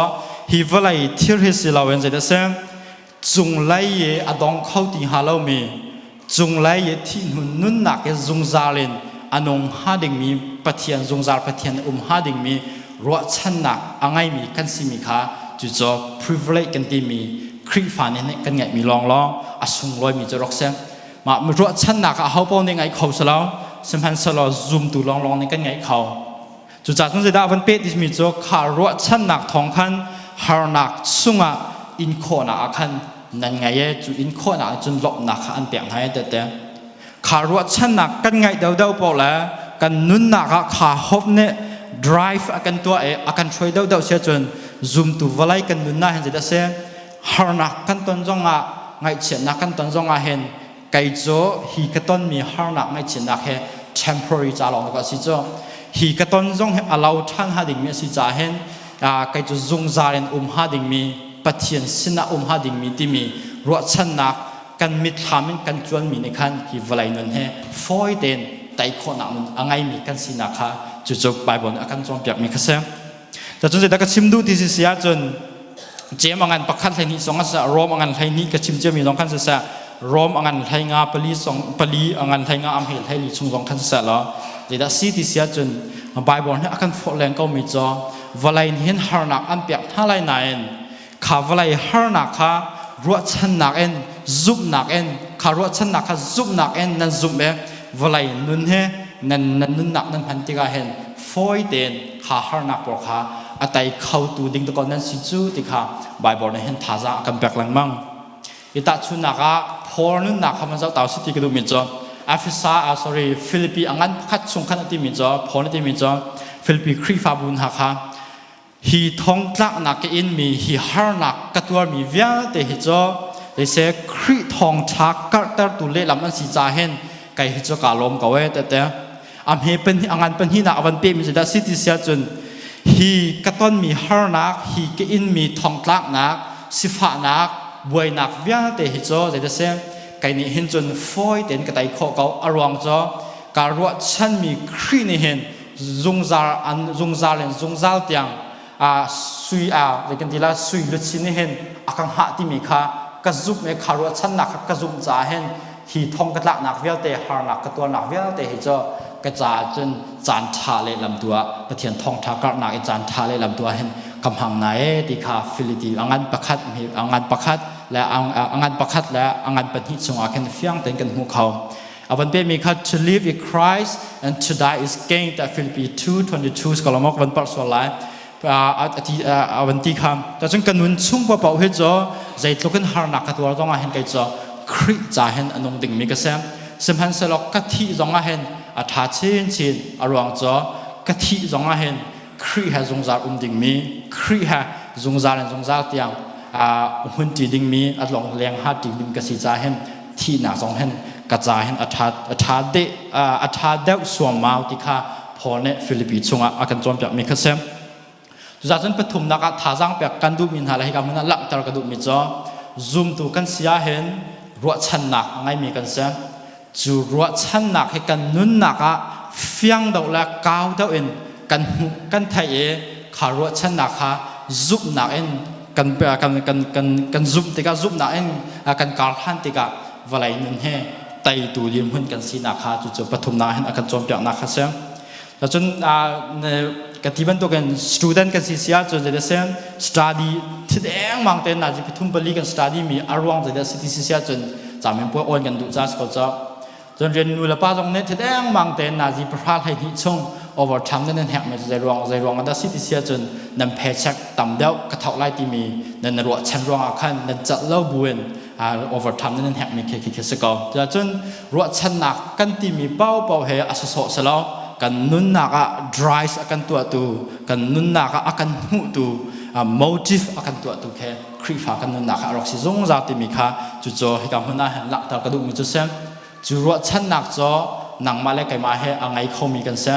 hi vawlei thil hi si loin zeidah si cunglei i a dong kho ti hnga lomi cunglei i thih hnu nunnak i zungzal in a nung hnga dingmi Pathian zungzal Pathian um hnga dingmi ruahchannak a ngeimi kan simi kha cucu privilege kan timi Khrihfa nih kan ngeihmi lawnglawng a sunglawimi cu rak si. Mah ruahchannak ah ahopaoh nih ngaih kho si lo sihmanhsehlaw zumtu lawnglawng nih kan ngaih kho. Cucaah cun zeidah a van peh timi cu kha ruahchannak thawng khan harnak chungah in khawhnak ah khan nan ngei i cu in khawhnak ah cun lawmhnak kha an pek hna i tete. Kha ruahchannak kan ngaih deuhdeuh paoh le kan nunnak ah kha hope nih drive a kan tuah i a kan hruai deuhdeuh si ahcun zumtu vawlei kan nunnak hin zeidah si harnak kan ton zongah ngaihchiatnak kan ton zongah hin kei cu hi ka tonmi harnak ngaihchiatnak he temporary ca lawng ka si cu hi ka ton zong hi a lo ṭhan hnga dingmi a si caah hin kei cu zungzal in um hnga dingmi Pathian sinah um hnga dingmi timi ruahchannak kan mitthlam in kan cuanmi nih khan hi vawlei nun he fawi tein tei khawhnak nun a ngeimi kan sinak kha cucu Bible nih a kan cawnpiakmi kha si. Cun zeidah ka chim duh ti si si ahcun Jem a ngan pakhat 12 zong a siseh Rom a ngan 12 ka chim ciami zong khan siseh Rom a ngan 15 pali zong pali a ngan 15 am hel 14 chung zong khan siseh law zeidah si ti si ahcun Bible nih a kan forh leng ko mi cu vawlei nih hin harnak an pek hna lai nain kha vawlei harnak kha ruahchannak in zumhnak in kha ruahchannak kha zumhnak in nan zumh i vawlei nun hi nan nan nunnak nan hman tikah hin fawi tein kha harnak pawl kha a tei khotu ding dakaw nan si cu ti kha Bible nih hin thazaang a kan pek lengmang. I tahchunnak ah Paul nunnak kha van zoh ta usih ti ka duhmi cu Efesa ah sorry Philippi a ngan pakhat chung khan a timi cu Paul nih timi cu Philippi Khrihfabu hna kha hi thongtlaknak ka inmi hi harnak ka tuarmi vialte hi cu zeise Khrih thawngṭha karhtertu lehlam an si ca hin kei hi cu kaa lawm ko ee tete a hme pahnih a ngan pahnihnak a van pehmi cu dah si ti si ahcun hi ka tonmi harnak hi ka inmi thongtlaknak sifahnak buainak vialte hi cu zeidah si kei nih hin cun fawi tein ka tei khawh ko a ruang cu kaa ruahchanmi Khrih nih hin zungzal an zungzal in zungzal tiang a sui a zei kan ti la sui luchin nih hin a ka hngah timi kha ka zumh i kha ruahchannak kha ka zumh caah hin hi thong ka tlaknak vialte harnak ka tuarnak vialte hi cu ka caah cun caan ṭha le lam tu ah Pathian thawngṭha karhnak i caan ṭha le lam tu ah hin ka hmang na e ti kha Filipi a ngan pakhat a ngan pakhat le a ngan pakhat le a ngan pahnih chungah khin fiang tein kan hmuh kho. A van pehmi kha to live is Christ and to die is gain ta Philippi 2:22 kalomok van par sual lai a van ti kha ta cun ka nun chung pa pau hi cu zeitluk in harnak ka tuar zong ah hin kei cu Khrih ca hin a nung dingmi ka si sihmanhsehlaw ka thih zong ah hin a ṭha chinchin a ruang cu ka thih zong ah hin Khrih he zungzal um dingmi Khrih he zungzal in zungzal tiang. Hmun ṭi dingmi a long leng ha ṭi ding ka si ca hin thihnak zong hin ka ca hin a ṭha a ṭha de a ṭha deuh suammau ti kha Paul nih Filipi chungah a kan cawnpiakmi kha si. Cucaah pathumnak ah thazaang pek kan duhmi hna le hika hmun ah langhter ka duhmi cu zumtu kan si ahhin ruahchannak a ngeimi kan si. Cu ruahchannak hi kan nunnak ah fiang deuh le kau deuh in kan hmuh kan theih i kha ruahchannak kha zumhnak in kan kan kan kan kan zumh tikah, zumhnak in kan karhlan tikah vawlei nun he teitu dirhmun kan sinak kha cucu pathumnak hin a kan cawnpiaknak kha si. Cun ka ti bantukin student kan si si ahcun zei dah study thideng mang tein nazi pathum pali kan study mi a ruang zei dah si ti si si ahcun camin puai on kan duh ca si ko ca. Cun rian nu le pa zong nih thideng mang tein nazi 12 chung overtime nan hek mi zei ruang zei ruang dah si ti si ahcun nan paycheck tam deuh ka thok lai timi nan ruah chan ruang ah khan nan cat lo buin overtime nan hek mi khi khi si ko. Cun ruahchannak kan timi paohpaoh he a sawsawh si lo. Kan nunnak ah drive a kan tuahtu, kan nunnak ah a kan hmuhtu, motive a kan tuahtu khe Khrihfa kan nunnak ah a rak si zungzal timi kha cucu hika hmun ah hin langhter ka duhmi cu si. Cu ruahchannak cu nangmah le keimah he a ngei khomi kan si.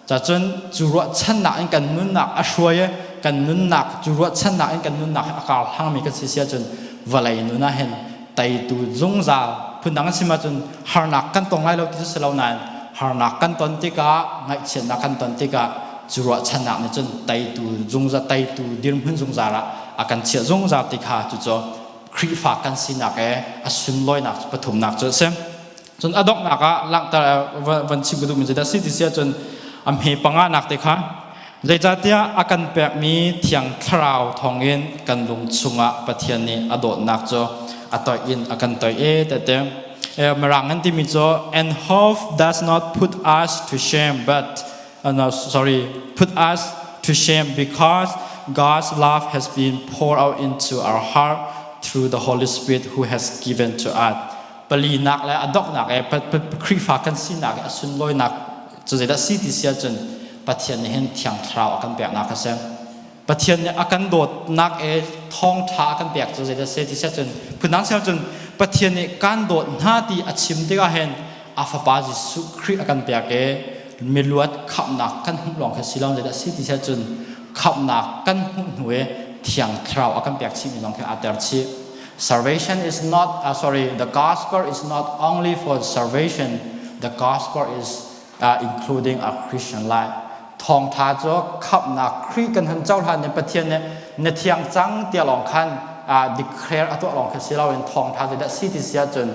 Cacun cu ruahchannak in kan nunnak a hruai i kan nunnak cu ruahchannak in kan nunnak a karhlangmi kan si si ahcun vawlei nun ah hin teitu zungzal, phundang an sim ahcun harnak kan tong lai lo ti cu si lo nain harnak kan ton tikah, ngaihchiatnak kan ton tikah cu ruahchannak nih cun teitu zungzal, teitu dirhmun zungzal ah a kan chiah zungzal ti kha cucu Khrihfa kan sinak e a sunlawinak pathumnak cu a si. Cun a donghnak ah langhter van chim ka duhmi cu dah si ti si ahcun a hme panganak te kha, zeicahtiah a kan pekmi Thiang Thlarau thawngin kan lung chungah Pathian nih a dawtnak cu a toih in a kan toih e tete. Mirang an timi cu "And hope does not put us to shame but no, sorry, put us to shame because God's love has been poured out into our heart through the Holy Spirit who has given to us." Palinak le a donghnak e Khrihfa kan sinak i a sunlawinak cu zeidah si ti si ahcun Pathian nih hin Thiang Thlarau a kan peknak a si. Pathian nih a kan dawtnak e thawngṭha a kan pek cu zeidah si ti si ahcun, phundang si ahcun, Pathian nih kan dawt hna ti a chim tikah hin a Fapa Jesuh Khrih a kan pek i miluat khamhnak kan hmuh lawng kha si lo, zeidah si ti si ahcun khamhnak kan hmuh hnu i Thiang Thlarau a kan pek chihmi zong khi aa ter chih. Salvation is not, sorry, the gospel is not only for salvation, the gospel is including a Christian life. Thawngtha cu khamhnak Khrih kan hun cohlan in Pathian nih na thiang cang tiah lawng khan declare a tuah lawng kha si loin thawngtha cu dah si ti si ahcun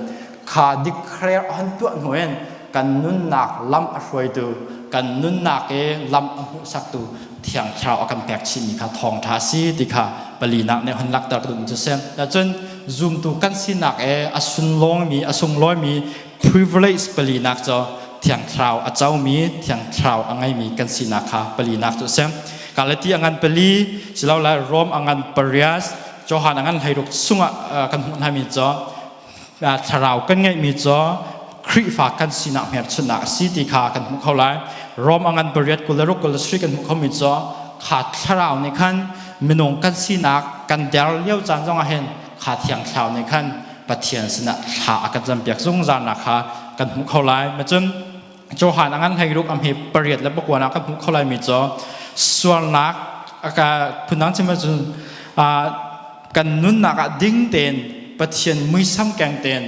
kha declare a hun tuah hnu in kan nunnak lam a hruaitu, kan nunnak i lam a hmuhsaktu Thiang Thlarau a kan pek chihmi kha thawngṭha si ti kha palinak nih hun langhter ka duhmi cu si. Cun zumtu kan sinak e a sunlawngmi, a sunglawimi privilege palinak cu Thiang Thlarau a comi, Thiang Thlarau a ngeimi kan sinak kha palinak cu a si. Galati a ngan 4, silole Rom a ngan 8, Johan a ngan 16 chungah kan hmuh hna mi cu thlarau kan ngeihmi cu Khrihfa kan sinak hmelchunhnak a si ti kha kan hmuh kho lai. Rom a ngan 8 26 27 kan hmuh khomi cu kha thlarau nih khan minung kan sinak kan der lio caan zongah hin kha Thiang Thlarau nih khan Pathian sinah thla a kan campiak zungzalnak kha kan hmuh kho lai. Macun Johan a ngan 16 a hme 8 le 9 ah kan hmuh kho laimi cu sualnak ka phundang chim ahcun kan nunnak ah ding tein Pathian muisam keng tein,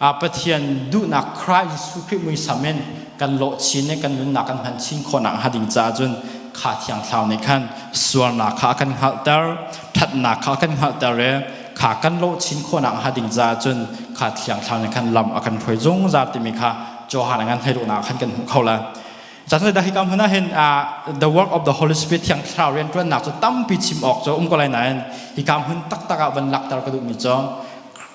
Pathian duhnak Christ Jesuh Khrih muisam in kan lawh chin i kan nunnak kan hman chin khawhnak hnga ding caah cun kha Thiang Thlarau nih khan sualnak kha a kan hngalhter, ṭhatnak kha a kan hngalhter i kha kan lawh chin khawhnak hnga ding caah cun kha Thiang Thlarau nih khan lam a kan hruai zungzal timi kha Johan a ngan 16 ah khan kan hmuh kho lai. Cun dah hika hmun ah hin the work of the Holy Spirit, Thiang Thlarau rianṭuannak cu tampi chim awk cu um ko lai nain hika hmun taktak ah van lakter ka duhmi cu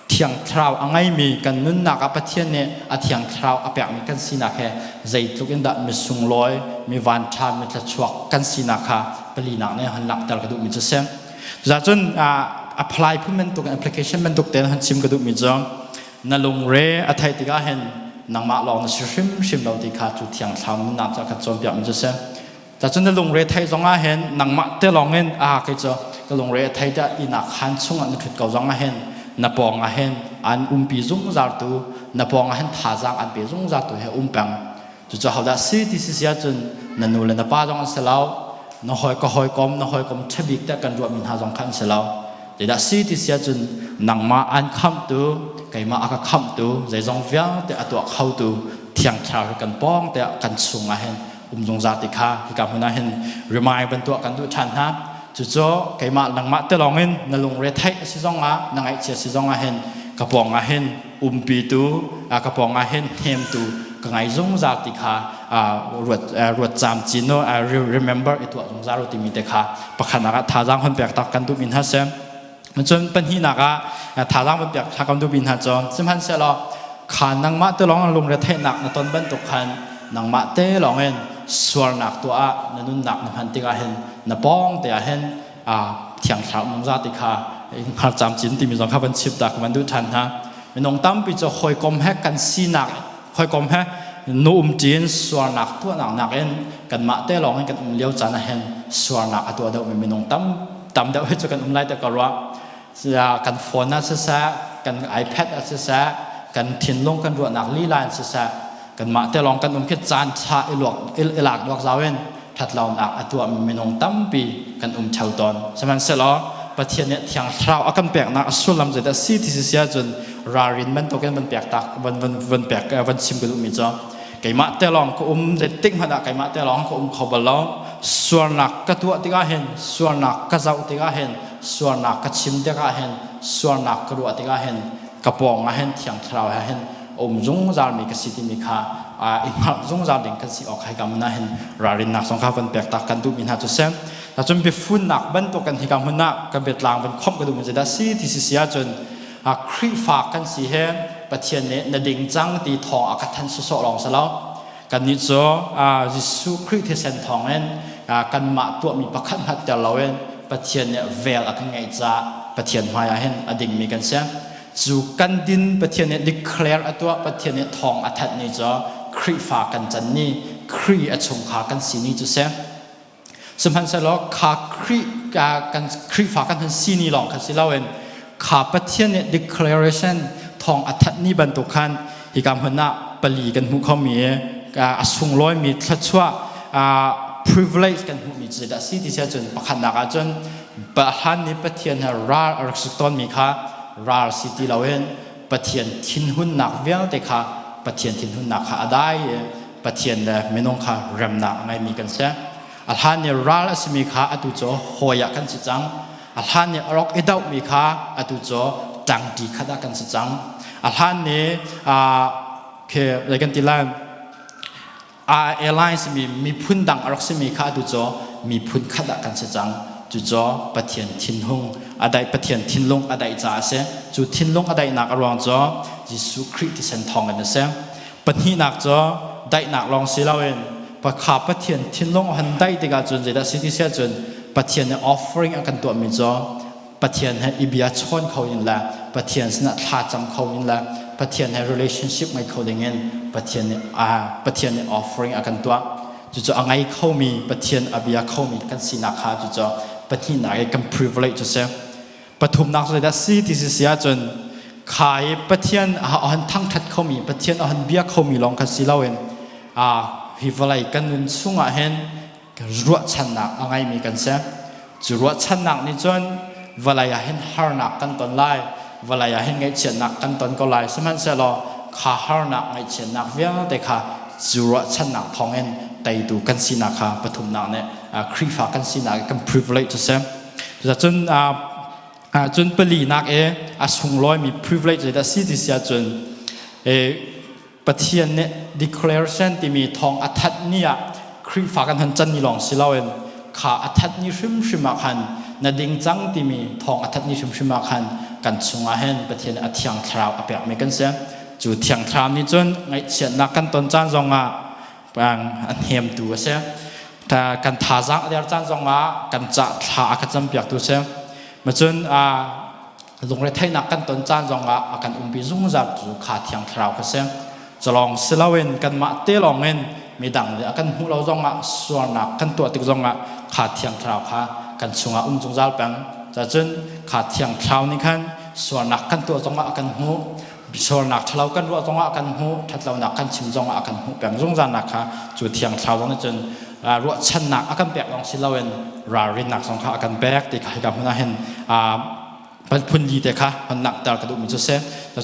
Thiang Thlarau a ngeimi kan nunnak ah Pathian nih a Thiang Thlarau a pekmi kan sinak he zeitluk in dah misunglawi, mi vanṭha, mi thluachuak kan sinak kha palinak nih han langhter ka duhmi cu si. Cucun apply phun bantuk, application bantuk tein han chim ka duhmi cu na lungre a theih tikah hin nangmah lawng na si hrimhrim lo ti kha cu Thiang Thlarau nunnak cu a kan cawnpiakmi cu si. Cacun na lungre thei zong ah hin nangmah te lawng in a kei cu ka lungre a thei tiah ihnak khaan chungah na ṭhut ko zong ah hin na pawng ah hin an umpi zungzal tu, na pawng ah hin thazaang an pe zungzal tu he um peng. Cucu hodah si ti si si ahcun na nu le na pa zong an si lo, na hawi ka hawikom, na hawikom ṭhabik tiah kan ruahmi hna zong kha an si lo. Zeidah si ti si ahcun nangmah an khamhtu, keimah a ka khamhtu, zeizong vialte a tuah khotu Thiang Thlarau hi kan pawng tiah kan chung ah hin um zungzal ti kha hika hmun ah hin remind van tuah kan duh ṭhan hna. Cucu keimah nangmah te lawng in na lungre theih a si zong ah, na ngaihchia si zong ah hin ka pawng ah hin umpitu, ka pawng ah hin hnemtu ka ngai zungzal ti kha ruat ruat camcin u, remember i tuah zungzal u timi te kha pakhatnak ah thazaang hon pek tak kan duh mi hna si. Cun pahnihnak ah thazaang van pek kan duh mi hna cu, sihmanhsehlaw kha nangmah te lawng lungre theihnak na ton bantuk khan nangmah te lawng in sualnak tuah ah na nunnak na hman tikah hin na pawng te ah hin Thiang Thlarau nung za ti kha hngal camcin timi zong kha van chim ta ka van duh ṭhan hna. Minung tampi cu hawikom he kan sinak, hawikom he nu um ṭin sualnak tuahnak nakin kanmah te lawng in kan um lio caan ah hin sualnak a tuah deuhmi minung tam tam deuh hi cu kan um lai tiah ka ruah. Kan phone ah siseh, kan iPad ah siseh, kan thinlung kan ruahnak lila in siseh, kanmah te lawng kan um khi caan ṭha i luak i lak duak zau in ṭhatlonak a tuahmi minung tampi kan um ṭheo tawn. Sihmanhsehlaw Pathian nih Thiang Thlarau a kan peknak a sullam zeidah si ti si si ahcun ralrin bantukin van pek tak van van van pek van chim ka duhmi cu keimah te lawng ka um, zeitik hmanh ah keimah te lawng ka um kho bal lo. Sualnak ka tuah tikah hin, sualnak ka zoh tikah hin, sualnak ka chim tikah hin, sualnak ka ruah tikah hin ka pawng ah hin Thiang Thlarau he hin um zungzalmi ka si timi kha i hngalh zungzal ding kan si awk hika hmun ah hin ralrinnak zong kha van pek tak kan duhmi hna cu si. Cun biafunnak bantuk kan hika hmun ah kan biatlang van khomh ka duhmi zeidah si ti si si ahcun, Khrihfa kan si he Pathian nih na ding cang ti thawng a ka thanh sawsawh lawng si lo. Kannih cu Jesuh Khrih thisen thawngin kanmah tuahmi pakhat hmanh tel loin Pathian nih vel a kan ngeih caah Pathian hmai ah hin a dingmi kan si. Cu kan din Pathian nih declare a tuah, Pathian nih thawng a thanh ni cu Khrihfa kan can ni, Khrih a chungkhar kan si ni cu si. Sihmanhsehlaw kha Khrih kan Khrihfa kan hun si ni lawng kha si loin kha Pathian nih declaration thawng a thanh ni bantuk khan hika hmun ah pali kan hmuh khomi a sunglawimi thluachuah privilege kan hmuhmi cu zeidah a si ti si ahcun, pakhatnak ahcun hlan nih Pathian he ral a rak si tawnmi kha ral si ti loin Pathian thinhunnak vialte kha, Pathian thinhunnak kha a dai i Pathian le minung kha remnak a ngeimi kan si. A hlan i ral a simi kha atu cu hawi ah kan si cang. A hlan i a rak i dohmi kha atu cu ṭangṭi khat ah kan si cang. A hlan i khi zei kan ti lai, airlines mi miphun dang a rak simi kha atu cu miphun khat ah kan si cang. Cucu Pathian thinhung a daih, Pathian thinlung a daih caah a si. Cu thinlung a daihnak a ruang cu Jesuh Khrih thisen thawng in a si. Pahnihnak cu daihnak lawng si loin pakha Pathian thinlung a han daih tikah cun zeidah si ti si ahcun, Pathian nih offering a kan tuahmi cu Pathian he i bia chawn kho in le Pathian sinah thlacam kho in le Pathian he relationship ngei kho ding in Pathian nih offering a kan tuah. Cucu a ngei khomi, Pathian a bia khomi kan sinak kha cucu pahnihnak i kan privilege cu si. Pathumnak cu zeidah si ti si si ahcun, kha i Pathian a han thangṭhat khomi, Pathian a han bia khomi lawng kha si loin hi vawlei kan nun chungah hin ruahchannak a ngeimi kan si. Cu ruahchannak nih cun vawlei ah hin harnak kan ton lai, vawlei ah hin ngaihchiatnak kan ton ko lai, sihmanhsehlaw kha harnak ngaihchiatnak vialte kha cu ruahchannak thawngin teitu kan sinak kha pathumnak nih Khrihfa kan sinak kan privilege cu si. Cucun cun palinak i a sunglawimi privilege zeidah si ti si ahcun, Pathian nih declaration timi thawng a thanh ni ah Khrihfa kan hon can ni lawng si loin kha a thanh ni hrimhrim ah khan, na ding cang timi thawng a thanh ni hrimhrim ah khan kan chungah hin Pathian nih a Thiang Thlarau a pekmi kan si. Cu Thiang Thlarau nih cun ngaihchiatnak kan ton caan zongah a hnemtu a si. Kan thazaang a der caan zongah kan cah thla a ka campiaktu a si. Macun lungretheihnak kan ton caan zongah a kan umpi zungzal cu kha Thiang Thlarau kha si. Culawng si loin kanmah te lawngin Midang nih a kan hmuh lo zongah, sualnak kan tuah tik zongah kha Thiang Thlarau kha kan chungah um zungzal peng. Cacun kha Thiang Thlarau nih khan sualnak kan tuah zongah a kan hmuh, sualnak ṭhalo kan ruah zongah a kan hmuh, ṭhatlonak kan chim zongah a kan hmuh peng zungzalnak kha cu Thiang Thlarau zong nih cun ruahchannak a kan pek lawng si loin ralrinnak zong kha a kan pek ti kha hika hmun ah hin phun li te kha hon langhter ka duhmi cu si.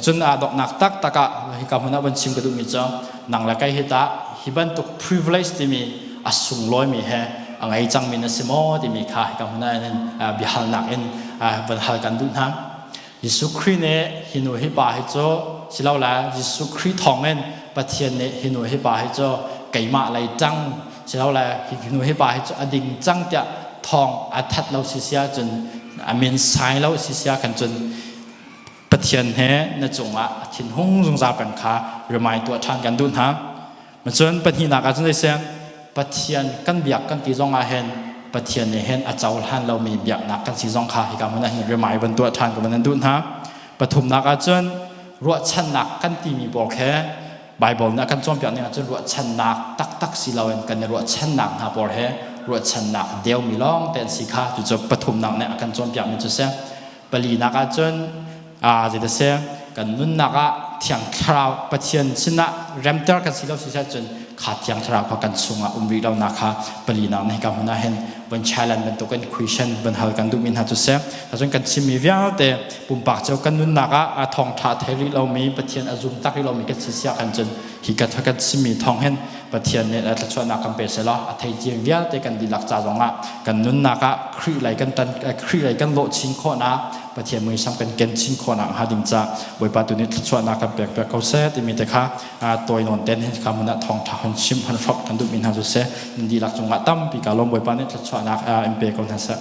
Cun aa donghnak taktak ah hika hmun ah von chim ka duhmi cu nang le kei hi tah hi bantuk privilege timi a sunglawimi he a ngei cangmi na si maw timi kha hika hmun ah hin biahalnak in von hal kan duh hna. Jesuh Khrih nih hi nu hi pa hi cu silole Jesuh Khrih thawngin Pathian nih hi nu hi pa hi cu keimah lei ṭang silole hi nu hi pa hi cu a ding cang tiah thawng a that lo si si ahcun, a min sai lo si si ahkhan cun, Pathian he na cungah a thinhung zungzal peng kha rimai tuah ṭhan kan duh hna. Cun pahnihnak ah cun zeiseh Pathian kan biak kan ti zong ah hin Pathian nih hin a cohlan lomi biaknak kan si zong kha hika hmun ah hin rimai van tuah ṭhan ka van an duh hna. Pathumnak ah cun ruahchannak kan timi pawl khi Baibal nih a kan cawnpiak ning ahcun ruahchannak taktak si loin kan i ruahchannak hna pawl he ruahchannak deumi lawng te an si kha cucu pathumnak nih a kan cawnpiakmi cu si. Palinak ahcun zeitaseh kan nunnak ah Thiang Thlarau Pathian sinah remter kan si lo si cun kha Thiang Thlarau kha kan chungah um rih lonak kha palinak nih hika hmun ah hin von challenge bantukin question von hal kan duhmi hna cu si. Cun kan chimmi vialte pumpak cio kan nunnak ah a thawngṭha thei rih lomi, Pathian a zum tak rih lomi kan si siah khan cun hi ka kan chimmi thawng hin Pathian nih thluachuahnak kan pe selaw a theici vialte kan dihlak ca zongah kan nunnak ah Khrih lei kan tan Khrih lei kan lawh chin khawhnak, Pathian muisam kan ken chin khawhnak hnga ding ca Bawipa tu nih thluachuahnak kan pek piak ko seh timi te kha tawi nawn ten hin ka mun ah thawngṭha hon chim hon hrok kan duhmi hna cu seh. Nan dihlak cungah tampi ka lawm. Bawipa nih thluachuahnak in pe ko hna seh.